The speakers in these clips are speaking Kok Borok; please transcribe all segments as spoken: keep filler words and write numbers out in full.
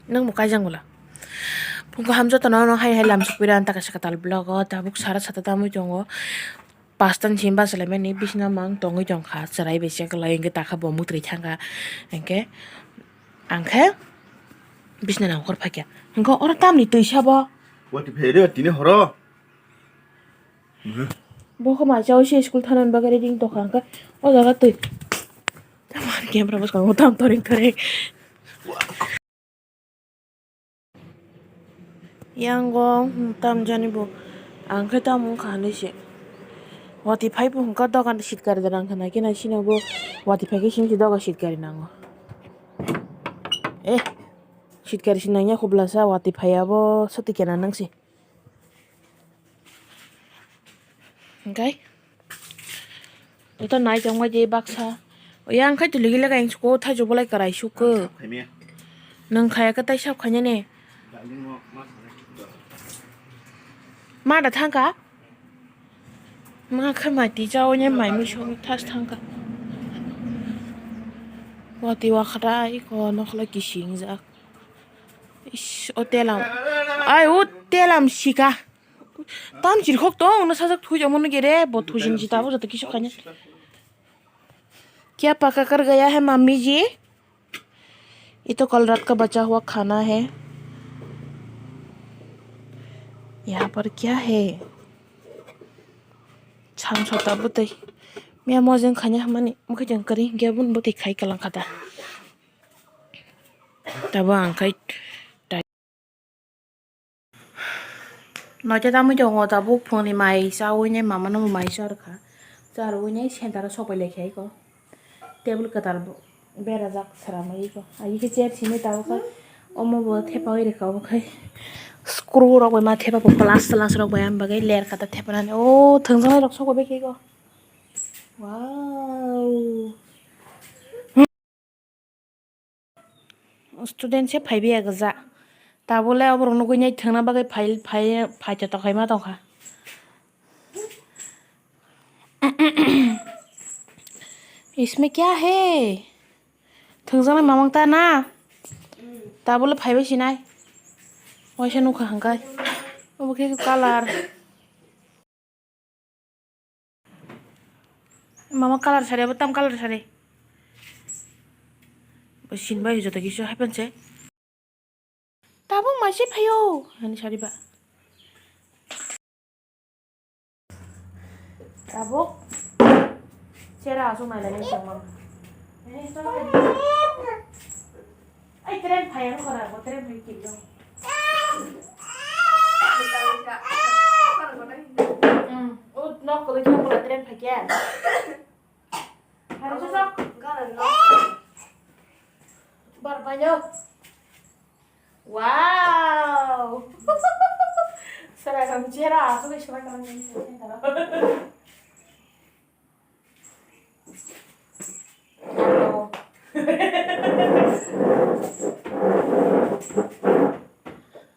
Nwng bo kaijak bwla. Phung kaham jotono no hai hai lam sukpira ang taka saka tal vlog o tabuk sara sata tamwi tongo. Pasta ni simi bachalaimani bisna mang tongwi tongkha chwrai bai se kwlai hwnkhe takha bo mwtwi thangkha hwnkhe ang khe bisna nang hor phaikha hwnkhe oro tamni twi sabo. Wati phaire tini horo. Bo khe mai chao se school thanani bagwi ready wng tongkha hwnkhe o jaga twi. Tamar camera bwskango tam toring toring. Yango tam jani bo ang khe tam wngkha hinwi se. Wati phai bo hwnkha dogan sit gari da rang khana khe nai sino bo wati phai khe sini se doga sit gari nango. Eh, sit gari se nangya khublasa wati phai abo soti kena nang se. Hwnkhe? Joto nai tongbai di baksa. Yang khai tuli gila kain suko thai jobolai karai suko. Nung khaya ka tai sab khanya ne. Ma da thangka? Ma kha mai ti jao ne mai mi song thas thangka. Wati wakhra iko nokhla kising jak. Ish, o telam. Ai, o telam sika. Tam chirkhok tong, no sajak thui jamo no gere, bo thui jin jita bo joto kisu khanya. Kya paka kar gaya hai mummy ji? Ye to kal rat ka bacha hua khana hai. Yahan par kya hai? Chang chota bwtwi. Miya mojeng khanya hamani, mukhe jeng kari, gya bun bwtwi khai kalang khata. Tabo ang khai. Noita tamwi tongo tabuk phungni mai chawi nai mama no mai cha rwkha. Cha rwwi nai center o sok pai lai kha iko. Table kwtal bo berajak sramwi iko. Ai khe chair simi tabuk kha. Omo bo thepawi rwkha obo khai. Screw rok bai ma thepa bo plus plus rok bai am bagwi ler kata thepa nani. O thwngjaknai rok sok bai khe iko. Wow. Student se phaibiya gwja. Tabole oborok nugui nai thwngna bagwi phai, phai, phaito tokhaima tongkha. Isme kya hai? Thwngjaknai mamang ta na? Tabole phaibai sinai. Waisa nukha hangkai. Obo khe colour. Mama colour sari, abo tam colour sari. Bo sin bai joto kisu hai panse. Tabuk mai se phaio, ani sari ba. Tabuk. Chera asuk nai lai tong mama. Ai, train phai, ano khara, bo train phai kiri dong. Hmm, o nok ko lagi ko train phai kya? Hari sosok. Bar banyak. Wow. Seragam chera, aku ke seragam ini.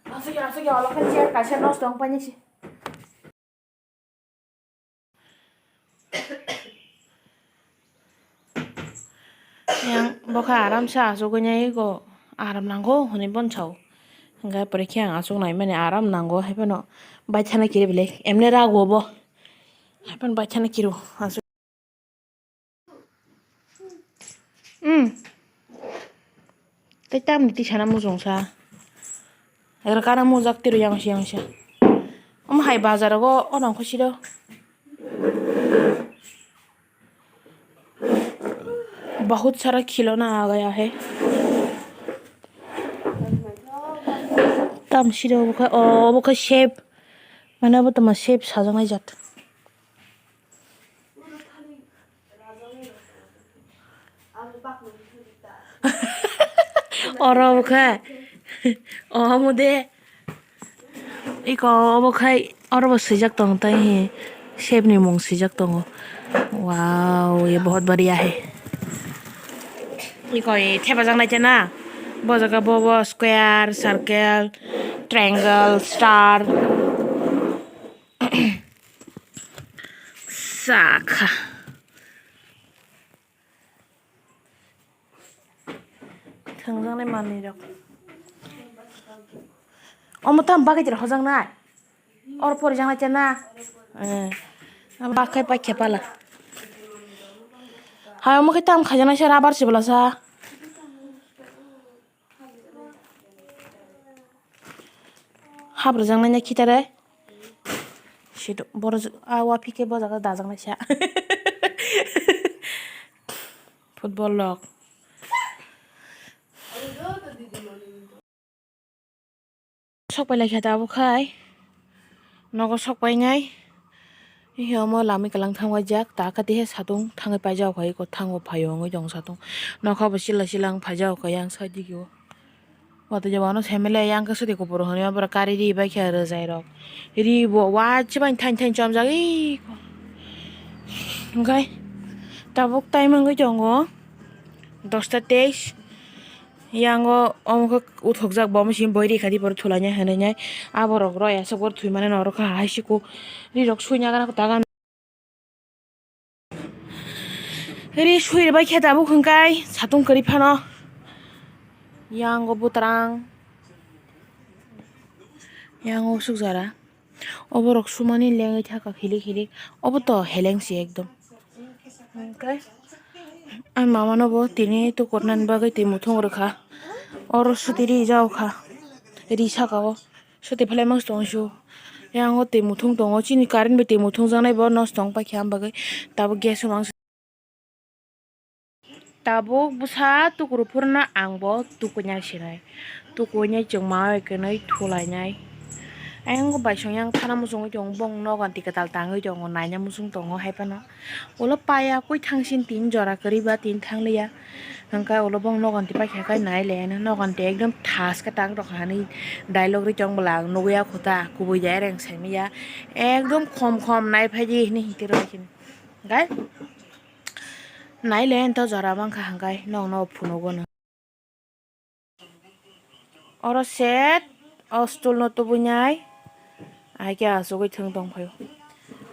Asuk ya, asuk ya, Allah kan chair kasih nos dong banyak sih. Yang bokha aram sa asugwi nai go aram nango hwnwi bon sao. Hingkhe pore khe ang asuk nai mani aram nango hai phano baithana kiri belai emne rago bo hai phano baithana kiro asuk. Hmm. Tei tamni tisana mujungsa. Rwkana mujak tiro yang si yang si. Omo hai bazar go onong kho siro. Bahut sara khilona aa gaya hai. Tam siro obo khe, o, obo khe shape. Mane obo tamo shape sajaknai jat. Oro obo khe, omo de. Iko obo khai oro bo swijak tongo tai he shape ni mung swijak tongo. Wow, ye bahut badiya hai. Iko ye thepajak nai chana. Bo jaga bo bo square, circle, triangle, star. Sakha. Thwngjaknai manwi rok. Omo tam bagwi tira hojaknai. Or porijaknai chana. Eh. Bakhai paikhe pala. Hai omo khe tam khaijaknai se rubber se bwlasa. Hap rwjaknai na khitare. Sido boro a wa phike bojak dajaknai sa. Football rok. Sok pai lai kha tabuk khai. Nogo sok painai. Hiya omo lami kwlwng thangwi jak, ta khe tihe satung thangwi paijak khai, eko thango phaio wngwi tongo satung. Nokha bo sila sila wng phaijak khai yang side digi o. Watwi jabo ano family yang khe swtwi kupuro hwnwi aboro kari ri bai khe rwjai rok. Ri bo wachi bai thain thain chomjak eko. Hwnkhe tabuk time wngwi tongo dosta teis. Yango omo khe uthokjak bo, omo simi boi ri kha di, borok thulainai hinwi nai. Aborok roi aswk borok thwimani norok kha hai siko ri rok suina gana tagan. Ri sui rwbai khe tabuk hwnkhe satung kwrwi phano. Yango butrang. Yango usuk jara. Oborok sumani lengwi thaka khilik khilik. Obo to heleng se ekdom. Hwnkhe ani mama no bo tini tukurna ni bagwi twi muthung rwkha. Oro swtwi ri jak kha. Ri saka o. Swtwi phalai mans tong sio. Yang o twi muthung tongo. Chini current bai twi muthung jaknai bo nosto wng paikha, am bagwi tabuk gas o mangsa. Tabuk bwsa tukuru phurna ang bo tukuinai sinai. Tukuinai chwng ma bai kwnwi thulainai. Ayang bo bai song yang thana muchungwi tongo, bong nogon twi kwtal tangwi tongo, naina muchung tongo hai phano. Ulo paya kwi thang sin tin jora kwrwi ba tin thang liya. Hwnkhe ulo bong nogon twi paikha khai nai le, nogon twi ekdom thas khe tang rok hani dialogue ri tong bwla ang nugwi ya khuta kubui de reng saimanya. Ekdom khom khom nai phaidi hini hinti rw khin. Gai. Nai le ento jora mankha hwnkhe nokno phunugo no. Oro set o stool no tubui nai. Hai khe achugwi thwng tong phaio.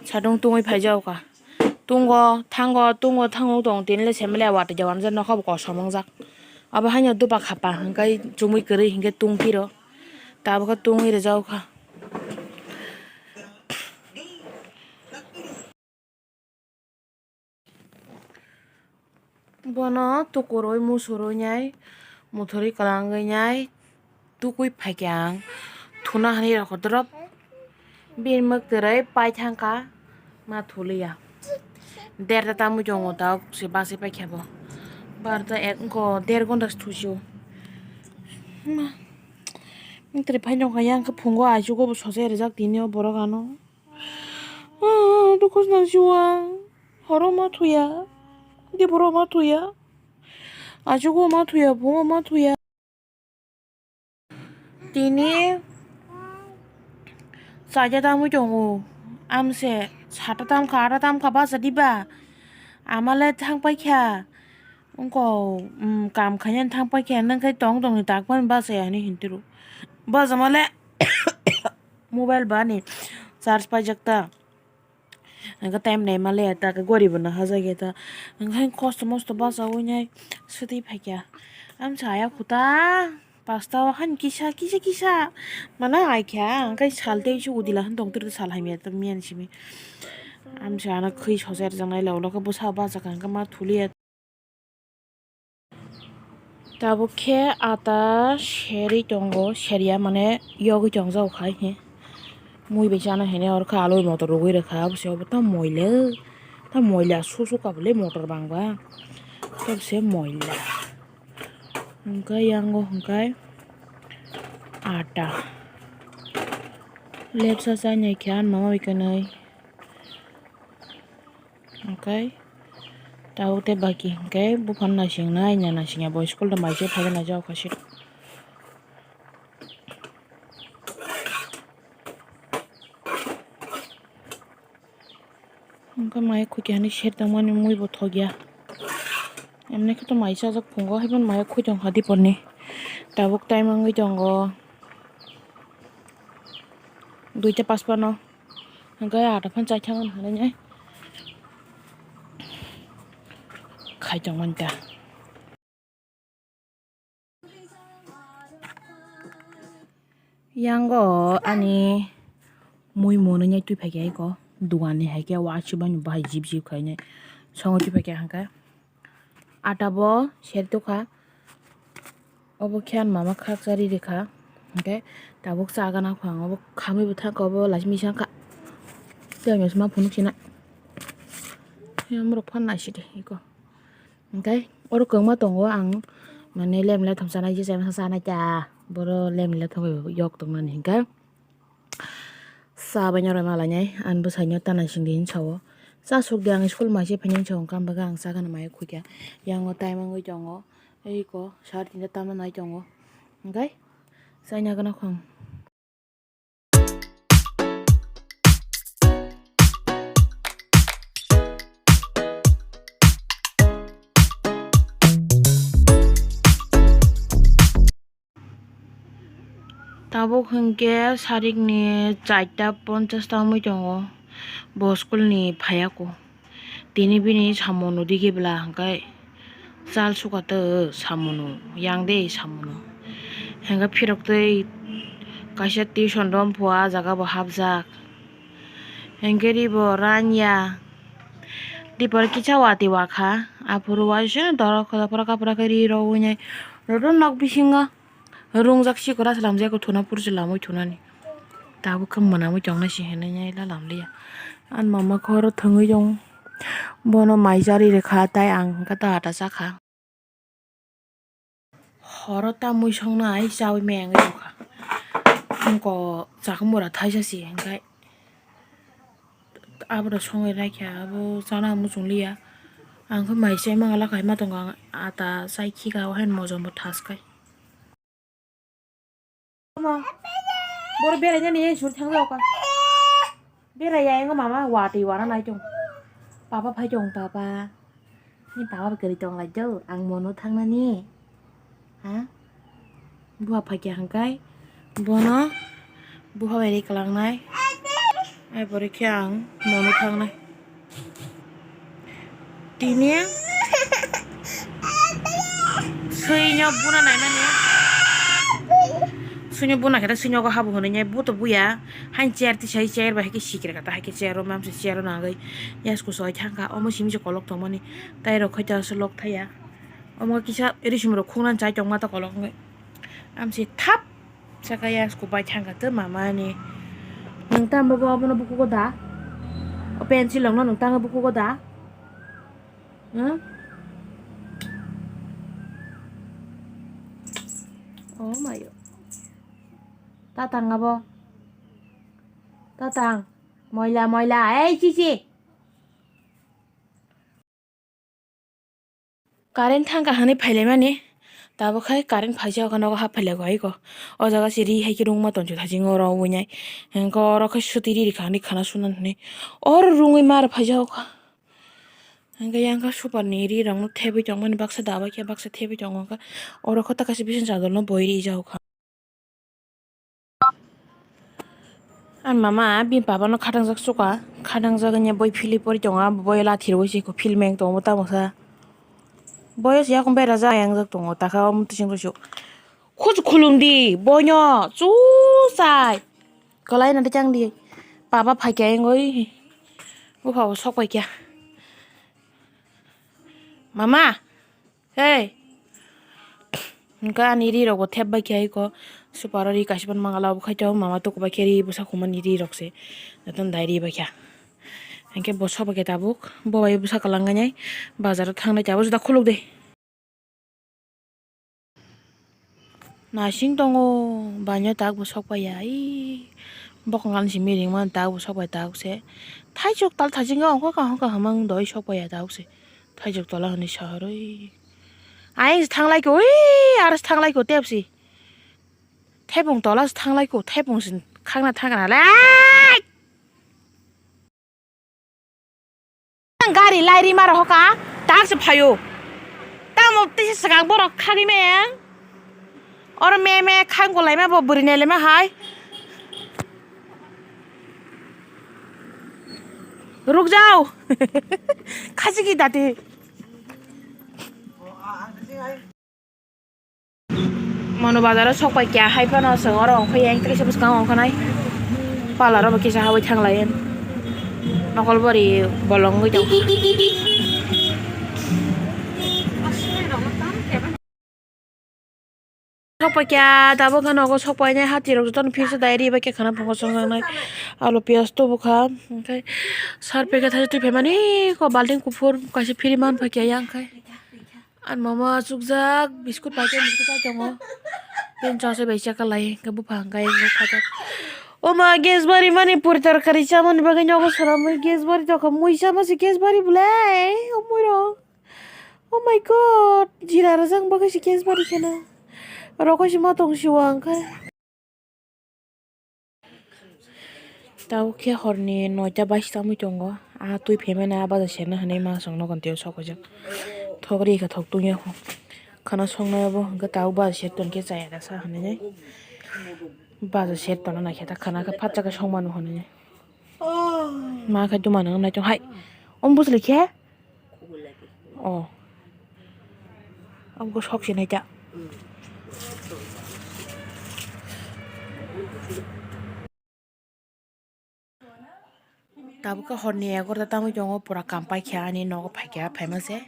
Sadung tungwi phaijak kha. Tungo thango tungo thango tong tini le semle watwi jawan je nokha bo kosom wngjak. Abo haino dopa khapa hwnkhe chumui kwrwi hwnkhe tung phiro. Tabukhe tungwi rwjak kha. Bono tukurwi musurwi nai muthurwi kwlangwi nai tukui phaikha ang thuna hinwi rokho drop bini mwktwrwi paithangkha ma thuliya derta tamwi tongo ta se bachai paikha bo barta ek wngkha der ghonta se thusio ma mwktwrwi phai nokha yang khe phungo achugo bo sochai rijak tini o borok ano. Ah, dukhu nang siwa. Horo ma thuya. Diboro ma thuya. Achugo ma thuya, bungo ma thuya. Tini chaja tamwi tongo. Amse sata tamkha, ata tamkha basa diba. Amale thang paikha. Wngkha, um, kam khainani thang paikha. Nang khai tong tongni takmani basa ya hinwi hintiro. Basa male. Mobile bani charge paijak ta. Hwnkhe time naima le ta khe gori bo nahajak ya ta. Hwnkhe kosto mosto bachawi nai swtwi phaikha. Amsa aya khuta pasta o han kisa kisa kisa mana aikha. Hwnkhe sal tei se udila han tongtwrwdi sal hamya ta miyan simi. Amsa ano khwi sochai rwjaknai le ulo khe bwsa bachakha hwnkhe ma thuliya. Tabuk khe ata serwi tongo, seriya mane yogwi tongjak kha he. Mui bai chana hene oro khe alui motor rwgwi rwkha, abo se obo tamo moila, tamo moila su su kabole motor bangba, tamo se moila. Hwnkhe yango hwnkhe ata lepsa chainai khe ani mama bai kwnwi. Hwnkhe tabuk tei baki hwnkhe buphang naising nai, nya naising ya bo school rok bai se phaijaknai jao kha siro. Hwnkhe mai khukya hinwi ser tongmani mui bo thokya. Emni khe to mai chajak phungo, haiphano mai khwi tongkha diporni. Tabuk time wngwi tongo duita paspano. Hwnkhe ata phano chaithang hinwi khai tongmani ta. Yango ani mui mwnwi nai twi phaikha iko, dugan ni hai khe wachi bai bahai jip jip khainai songo twi phaikha hwnkhe. Ata bo seri tokha, obo khe ani mama khaksa ri rikha, hwnkhe tabuk cha gana kho ang, obo khamwi bo thangkha, obo lachi misa wngkha. Tei sma phunuk sinai, borok phan naisidi iko. Hwnkhe oro kwbangma tongo, ang mane lemle thumsanai, je chana chanai ta, boro lemle thumwi yok tongnani hwnkhe. Cha bai noroi malainai, ani bwsaino ta naisingdi hinwi sao. Cha sukdi, ang school maise phainai hinwi sao, hwnkhe ang bagwi ang cha gana mai khuikha. Yango time wngwi tongo, eiko sar tinta tamo nai tongo. Hwnkhe chaina gana khwng. Tabuk hwnkhe sarikni charta ponchash ta wngwi tongo, bo school ni phaiya kho. Tini bini samung nw dige bwla hwnkhe chal suka tw samung nw yang de samung nw. Hwnkhe phirok twi kaisa tuition room pho ah jaga bo hapjak. Hwnkhe ri bo ranya. Dipor kisa watwi wakha. Aphuru waisa dorok kwlapra kwlapra khe ri rw wngnai. Rodo nok bisingo. Rungjak sikora se lamjak, thuna purse lamwi thunani. Tabuk khe mwnamwi tongnai se hinwi nai la lamliya. Ani mama khe oro thwngwi tong. Bono mai charwi rwkha, tai ang hwnkhe ta ata chakha. Horo ta mui songnai chawi mengwi tongkha. Wngkok chakmura thaisa se hwnkhe. Aboro songwi raikha, abo chana muchung liya. Ang khe mai chai mangala kaima tongo, ang ata chai khika, o haino mojom bo thas kai. Boro berai nani sur thang jao ka. Berai ya, engo mama watwi wana nai tong. Papa phai tong, papa. Ni papa kwrwi tong lai do, ang mono thangnani. Ha? Buha phaikya hwnkhe bono buha bai ri kwlangnai. Ai pore khe ang mono thangnai. Tini swino buna nainani. Swino buna khe swinogo habu hwnwi buto buya. Hain chair tisai chair bai hai khe sikre kata hai khe chair o mamsa chair o nangwi. Yasku soi thangkha omo simi se kolok tongmani. Tai rok khaito aswk lok thaya. Omo kisa risum rok khungna chai tongma ta kolok wngwi. Amsi thap saka ya sku bai thangkha tei mama ni. Nwng tamo bo abono bukugo da? O pencil rokno nwng tango bukugo da? Hmm? Oh mayo. Tatang abo. Tatang. Moila moila. Ei chichi. Current thangkha hwnwi phailaimani, tabuk khai current phaijak kha nogo hap phailago aiko. O jaga se ri hai khe rungma tongchuk thajingo oro wngwi nai. Hwnkhe oro khe swtwi ri rikha hwnwi khana suna hwnwi. Oro rungwi mar phaijago kha. Hwnkhe yang kha super ni ri rokno thebwi tongmani baksa dabai khe baksa thebwi tongo kha. Oro khe ta kaisa bising chador no boi rijak kha. Ani mama bini papa no khatangjak chuka, khatangjak wngya boi philwi pori tongo, abo boi lathi rwui se philmeng tongo tamo sa. Boyos yakung bera ja yangjak tongo, taka omo tising rwsio. Khuchu khulum di, boino, chu sai. Kwlai na de chang di. Papa phaikya engoi. Bupha bo sok paikya. Mama. Hey. Hwnkhe ani ri rok bo thep bai khe aiko. Super o ri kaisa ban mangala obo khai to mama tuku bai khe ri bwsa khumani ri rok se. Jotono dai ri bai kha. Hwnkhe bo sok bai khe tabuk. Bo bai bwsa kwlwng nai bazar o thangnai tabuk juda khuluk de. Naising tongo, baino tak bo sok paiya, ee, bokong ani simi ringmani tak bo sok pai tak se. Thaisok tal thajinga ongkha kaham kaham ang doi sok paiya tak se. Thaisok tola hwnwi sahorwi. Ayang se thanglai kho, ee, aro se thanglai kho tep se. Thepung tola se thanglai kho, thepung se khakna thangkha nalai. Gari lai ri maro hoka, tak se phaio. Tamo tei se swkang borok khagwi maya. Oro me me khang golai ma bo bwrwi nai lai ma hai. Ruk jao. Khajiki dati. Ano bazar o sok pai kya hai phano chwng oro ongkha yang tei kisa bwskango ongkha nai. Pala rok bo kisa habwi thang lai. Nokol bori bolong wngwi tong. Sok pai kya tabuk khe nogo sok pai nai hati rok jotono phirsa diary bai khe khana phungo chwng nai. Alu piyaj tubu kha. Onkhe sar packet hai twi phaimani ko balting kuphur kaisa phiri man pai kya yang khai. Ang mama achukjak, biscuit packet, biscuit chai tongo. Bini chwngsa bai cha kalai, hwnkhe bupha hwnkhe ayang phaijak. O ma, gas bari mani puri torkari chamani bagwi nogo swnamwi gas bari tongkha, mui chama se gas bari bolai, o mui rok. Oh my God, jira rwjak bagwi se gas bari kheno. Rokho se ma tong siwa hwnkhe. Tabuk khe horni noita baisa tangwi tongo. Ah, twi phaimani ah baja serna hinwi ma chwng nogo tei sok rijak. Thok ri kha thok tungya kho. Khana soknai abo hwnkhe tabuk baja ser tongkhe chaya da sa hinwi. Baja ser tongna naikhe ta khana khe phatsa khe sokmano hinwi. Ma khe duma nang nai tong hai. Om bwsli khe? Oh. Abo sok sinai ta. Tabuk khe horni egarota tangwi tongo, pura kam paikha ani nogo phaikha, phaima se.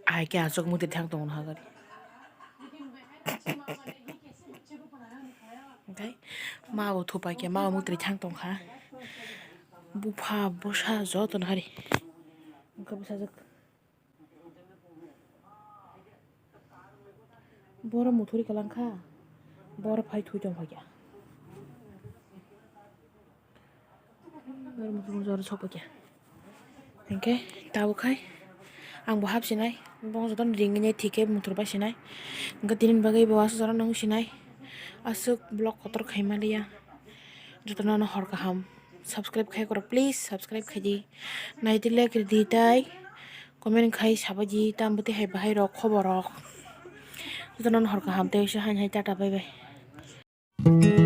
Ai khe aswk mutwi thang tongo hagari. Onkhe ma bo thupai khe ma bo mutwi thang tongkha. Bupha bwsa jotono hari. Onkhe bwsajwk. Boro muthuri kwlangkha. Boro phai thui tongphaikha. Boro muthuri jora sokphaikha. Hinkhe tabuk khai ang bo hap sinai. Bong jotono ringwi nai thik khe muthur bai sinai. Hinkhe tini bagwi bo aswk jora nung sinai. Aswk vlog kotor khaima liya. Jotono no hor kaham. Subscribe khai koro, please subscribe khai di. Nai di, like di tai comment khai sabai di, tamo tei hai bahai rok khobor rok. Jotono no hor kaham tei se hai hai tata bye bye.